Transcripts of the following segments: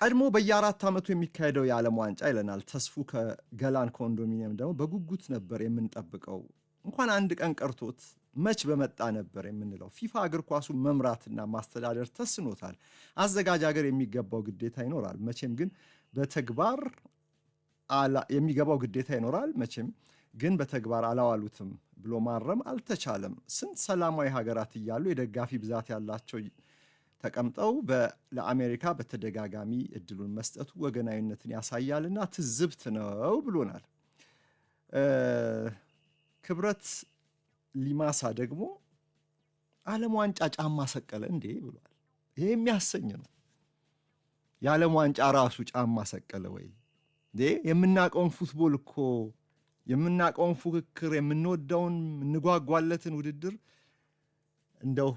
ቀድሞ በየ4 ዓመቱ የሚካሄደው የዓለም ዋንጫ ይለናል ተስፉ ከገላን ኮንዶሚኒየም ደግሞ በጉጉት ነበር የምንጠብቀው። እንኳን አንድ ቀን ቀርቶት መች በመጣ ነበር የምንለው። ፊፋ እግር ኳሱን መምራትና ማስተዳደር ተስኖታል። አዘጋጅ ሀገር የሚገባው ግዴታ ይኖራል። መቼም ግን በተግባር የሚገባው ግዴታ ይኖራል። መቼም ግን በተግባር አላዋሉትም ብሎ ማረም አልተቻለም። ስንት ሰላማዊ ሀገራት እያሉ የደጋፊ ብዛት ያላቸው ተቀምጠው ለአሜሪካ በተደጋጋሚ እድሉን መስጠቱ ወገናዊነትን ያሳያልና ትዝብት ነው ብሎናል። ክብረት ሊማሳ ደግሞ ዓለም ዋንጫ ጫማ ሰቀለ እንዴ ብሏል። ይሄ የሚያሰኝ ነው። የዓለም ዋንጫ ራሱ ጫማ ሰቀለ ወይ እንዴ? የምናውቀውን football እኮ፣ የምናውቀውን ፉክክር፣ የምንወደውን የምንጓጓለትን ውድድር እንደው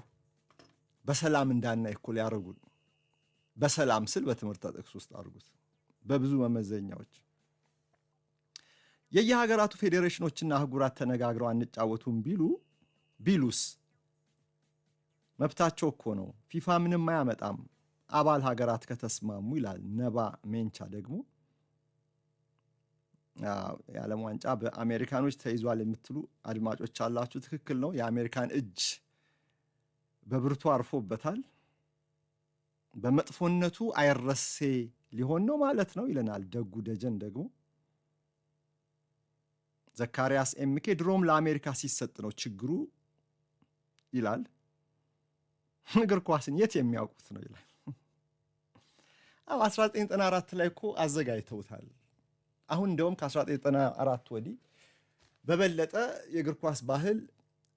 በሰላም እንዳናይ እኮ ሊያደርጉን። በሰላም ስል በትምህርት ጥቅስ ውስጥ አድርጉት። በብዙ መመዘኛዎች የየሀገራቱ ፌዴሬሽኖችና አህጉራት ተነጋግረው አንጫወቱም ቢሉስ መብታቸው እኮ ነው። ፊፋ ምንም አያመጣም አባል ሀገራት ከተስማሙ ይላል ነባ ሜንቻ ደግሞ። የዓለም ዋንጫ በአሜሪካኖች ተይዟል የምትሉ አድማጮች አላችሁ። ትክክል ነው። የአሜሪካን እጅ በብርቱ አርፎበታል። በመጥፎነቱ አይረሴ ሊሆን ነው ማለት ነው ይለናል ደጉ ደጀን ደግሞ። ዘካርያስ ኤምኬ ድሮም ለአሜሪካ ሲሰጥ ነው ችግሩ ይላል። እግር ኳስን የት የሚያውቁት ነው ይላል። አዎ፣ 1994 ላይ እኮ አዘጋጅተውታል። አሁን እንደውም ከ1994 ወዲህ በበለጠ የእግር ኳስ ባህል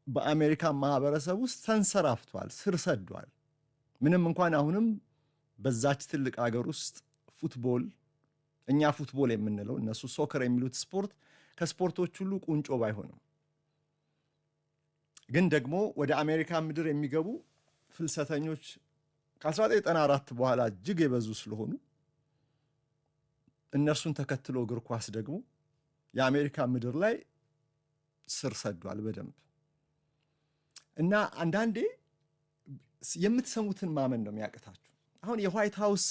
በአሜሪካ ማህበረሰብ ውስጥ ተንሰራፍቷል፣ ስር ሰዷል። ምንም እንኳን አሁንም በዛች ትልቅ ሀገር ውስጥ football፣ እኛ football የምንለው እነሱ soccer የሚሉት ስፖርት ከስፖርቶች ሁሉ ቁንጮ ባይሆንም፣ ግን ደግሞ ወደ አሜሪካ ምድር የሚገቡ ፍልሰተኞች ከ1994 በኋላ እጅግ የበዙ ስለሆኑ እነርሱን ተከትሎ እግር ኳስ ደግሞ የአሜሪካ ምድር ላይ ስር ሰዷል በደንብ። እና አንዳንዴ የምትሰሙትን ማመን ነው የሚያቅታችሁ። አሁን የዋይት ሃውስ፣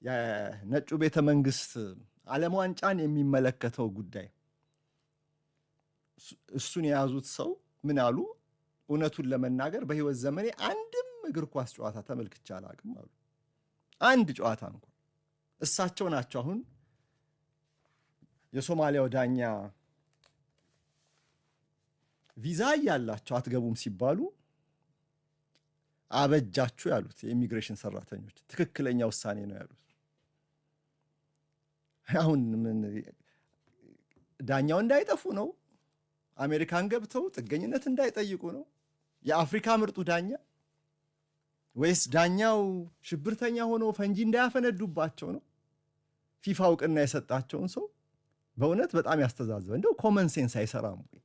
የነጩ ቤተ መንግስት ዓለም ዋንጫን የሚመለከተው ጉዳይ እሱን የያዙት ሰው ምን አሉ? እውነቱን ለመናገር በህይወት ዘመኔ አንድም እግር ኳስ ጨዋታ ተመልክቼ አላውቅም አሉ። አንድ ጨዋታ እንኳን። እሳቸው ናቸው አሁን የሶማሊያው ዳኛ ቪዛ እያላቸው አትገቡም ሲባሉ አበጃችሁ ያሉት። የኢሚግሬሽን ሰራተኞች ትክክለኛ ውሳኔ ነው ያሉት። አሁን ምን ዳኛው እንዳይጠፉ ነው? አሜሪካን ገብተው ጥገኝነት እንዳይጠይቁ ነው? የአፍሪካ ምርጡ ዳኛ ወይስ ዳኛው ሽብርተኛ ሆኖ ፈንጂ እንዳያፈነዱባቸው ነው? ፊፋ እውቅና የሰጣቸውን ሰው በእውነት በጣም ያስተዛዝበ። እንደው common sense አይሰራም ወይ?